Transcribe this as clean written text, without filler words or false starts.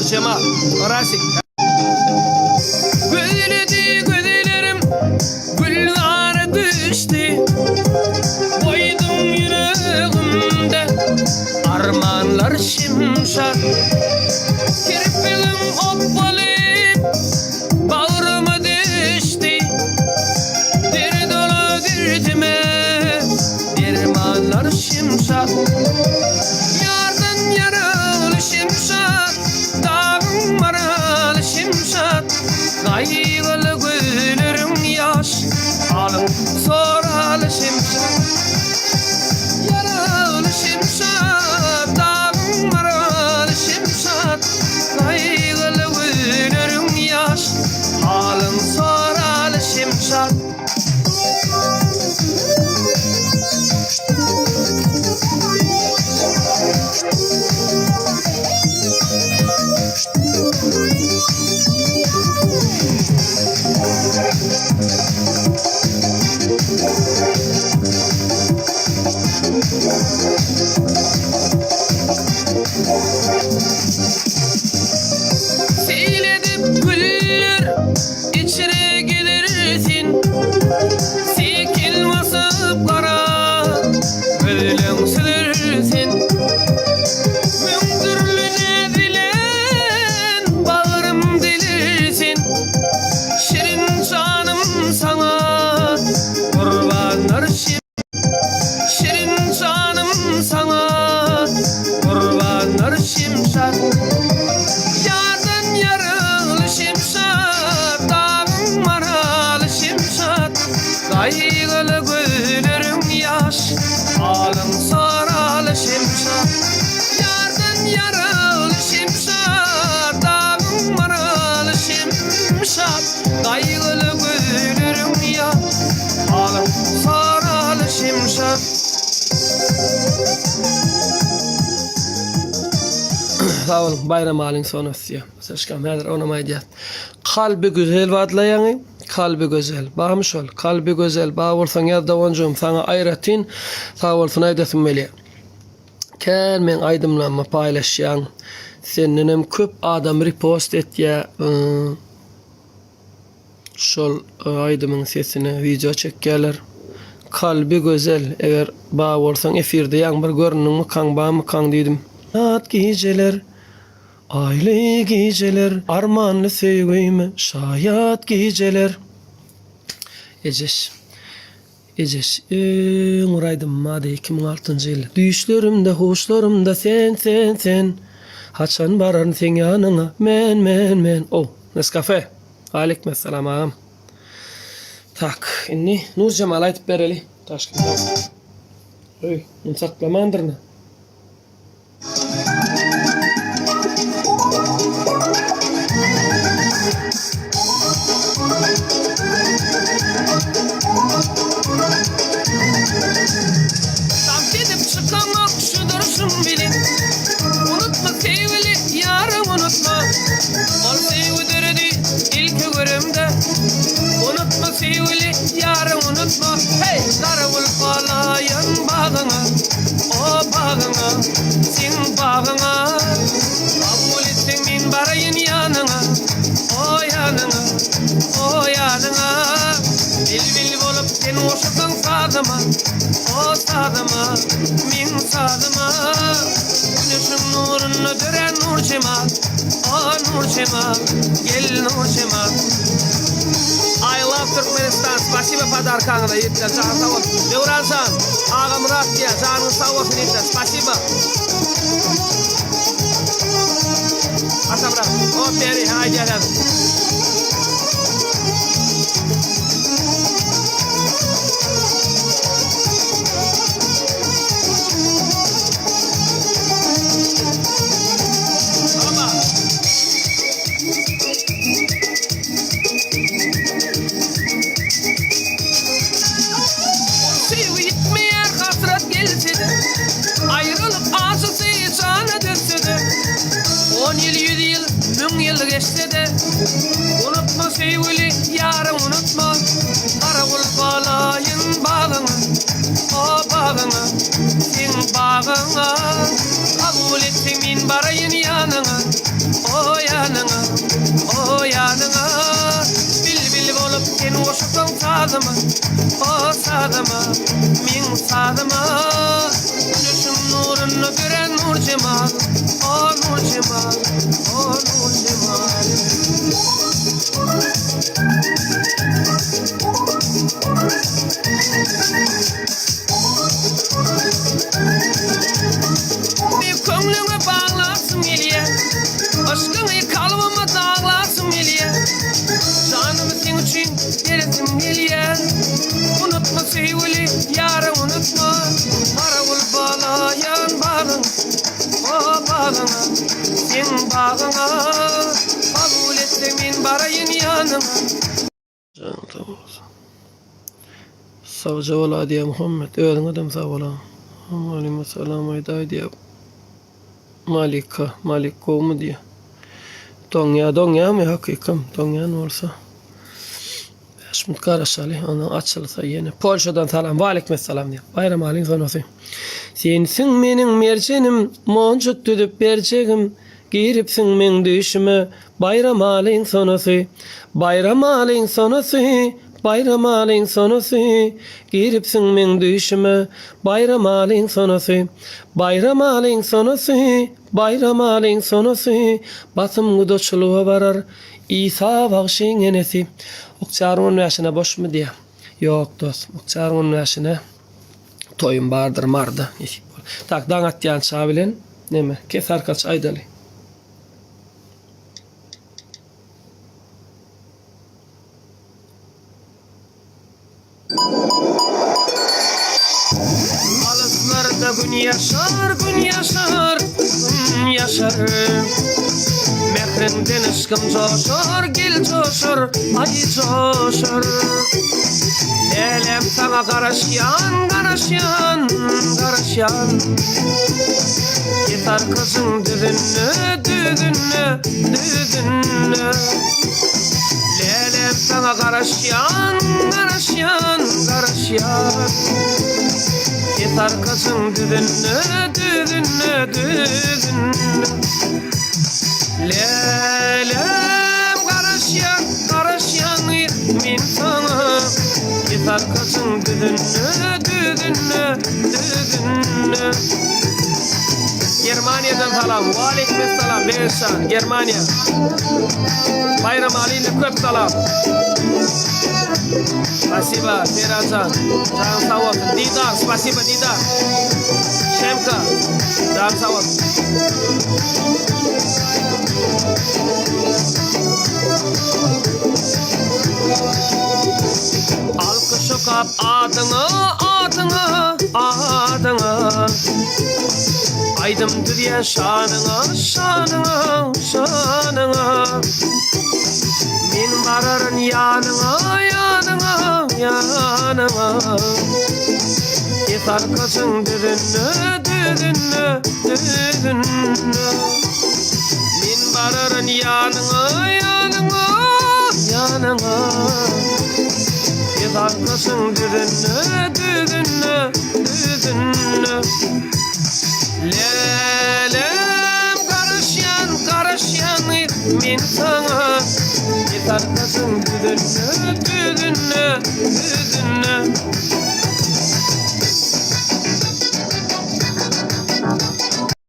Nurjemal. Rasik. Gözledi gözlerim gülzara düşdi Goýdum ýüregimde armanlar şimşat Kirpigim ok bolup bagryma düşdi Dert ola derdime dermanlar şimşat Ýardan ýaraly şimşat Dagyň maraly şimşat Gaýgyly gözleriň ýaş Halyň soraly şimşat Ýaraly şimşat Dagyň maraly şimşat Gaýgyly gözleriň ýaş Halyň soraly şimşat. Seýil edip güller içre gezersin, Sekin basyp gara gözleň süzersin. Müň dürli näz bilen bagrym delersin, Şirin janym saňa gurbandyr Şirin janym saňa gurbandyr Şemşat. Ýardan ýaraly Şemşat, dagyň maraly Şemşat, Gaýgyly gözleriň ýaş, halyň soraly Şemşat. Ýardan ýaraly Şemşat, dagyň maraly Şemşat, Gaýgyly gözleriň ýaş, halyň soraly Şemşat. Sag boluň Baýramalyň sonasy diýýär. Saşkam häzir onam aýdýar. Kalby güzel badla ýaňy Kalby gözel. Barmy şol? Kalby gözel. Bar bolsaň ýaz doganjygym saňa aýratyn sag bolsun aýdasym gelýär. Kän meň aýdymlarymy paýlaşýaň. Sendenem köp adam repost etýär. Şol aýdymyň sesine wideo çekýärler. Kalby gözel eger bar bolsaň efirde ýaň bir göründiňmikaň barmykaň diýdim. At gijeler Aýly gijeler Armanly söýgüme şaýat gijeler Ejeş Ejeş öň bir aýdymym bardy 2006-njy ýylda Düýşlerimde huşlarymda sen sen sen Haçan bararyn seň ýanyňa men men men Ow Nescafe Aleykmessalam agam Tak indi Nurjemal aýdyp bereli Daşkent Öý muny saklamandyryn-a. Tans edip çykamok şu durşum bilen Unutma söýgüli ýarym unutma Ol söýgi döredi ilki göremde Unutma söýgüli ýarym unutma Heý garawul galaýyn bagyňa O bagyňa, seň bagyňa Kabul etseň men baraýyn ýanyňa O ýanyňa, o ýanyňa Bilbil bolup sen goşulsaň sazyma O sazyma, meň sazyma Güneşiň nurunda dörän Nurjemal O Nurjemal, gel Nurjemal I love Türkmenistan spasiba podarkaňyza ýigitler jany sag bolsun Döwran jan Agamyrat diýýär janyňyz sag bolsun ýigitler spasiba Atamyrat o peri hä aýdýar häzir. Söýgi ýitmeýär hasrat gelse-de, Aýralyk ajysy jana dözse-de, On ýyl, ýüz ýyl, müň ýyl geçse-de, Unutma söýgüli ýaryň unutma, Garawul galaýyn bagyňa, O bagyňa, seň bagyňa, Kabul etseň men baraýyn ýanyňa, O. sazyma, o sazyma, meň sazyma. Güneşiň nurunda dörän nur jemal, o nur jemal, o nur jemal. Köňlüňe baglasym gelýär, Yşkyňy kalbyma daglasym gelýär. Janymy seň üçin beresim gelýär. Unutma söýgüli ýaryň unutma. Garawul balaýan bagyň, o bagyňa, seň bagyňa. Kabul etseň men baraýyn ýanyňa. Janyň sag bolsun. Sagja bol Adyýa Muhammet. Özüňedem sag bol agam. Waleýkim salam aýdaý diýýär. Malika, Malik gowmy diýýär. Doňýa, doňýamy hakykam? Doňýan bolsa. 5 minut garaşaly, ondan açylsa ýene. Polşadan salam. Waleýkim salam diýýär. Baýram Alyň sonasy. Sensiň meniň merjenim, monjuk düzüp berjegim. Giripsiň meň düýşüme, Baýramalyň sonasy, Baýramalyň sonasy, Baýramalyň sonasy, Giripsiň meň düýşüme, Baýramalyň sonasy, Baýramalyň sonasy, Baýramalyň sonasy, Basym gudaçylyga barar, Isa bagşyň enesi. Oktýaryň on bäşine boşmy diýýär. Ýok dos, oktýaryň on bäşine toýum bardyr Maryda, nesip bolsa. Tak, daň atýança bilen neme, kes arkaç aýdaly. Alyslarda gün ýaşar, gün ýaşar, gün ýaşar. Mähriňden yşkym joşar, gel joşar, aý joşar. Läläm saňa garaşýan, garaşýan, garaşýan. Kes arkasyň düzünde, düzünde, düzünde. Läläm saňa garaşýan, garaşýan, garaşýan. Kes arkasyň düzünde, düzünde, düzünde. Läläm garaşýan, garaşýan men saňa. Kes arkasyň düzünde, düzünde, düzünde. Germaniýadan salam. Waleýkim essalam Begençjan, Germaniýa. Baýram Alyýewe köp salam. Spasiba Serajan. Janyň sag bolsun. Didar, spasiba Didar. Şemka, janyň sag bolsun. Alkyş okap adyňa, adyňa, adyňa. Aýdym düzýän şanyňa, şanyňa, şanyňa. Men bararyn ýanyňa, ýanyňa, ýanyňa. Kes arkasyň düzünde, düzünde, düzünde. Men bararyn ýanyňa, ýanyňa, ýanyňa. Kes arkasyň düzünde, düzünde, düzünde. Lälem garaşýan, garaşýan men saňa. Kes arkasyň düzünde, düzünde, düzünde.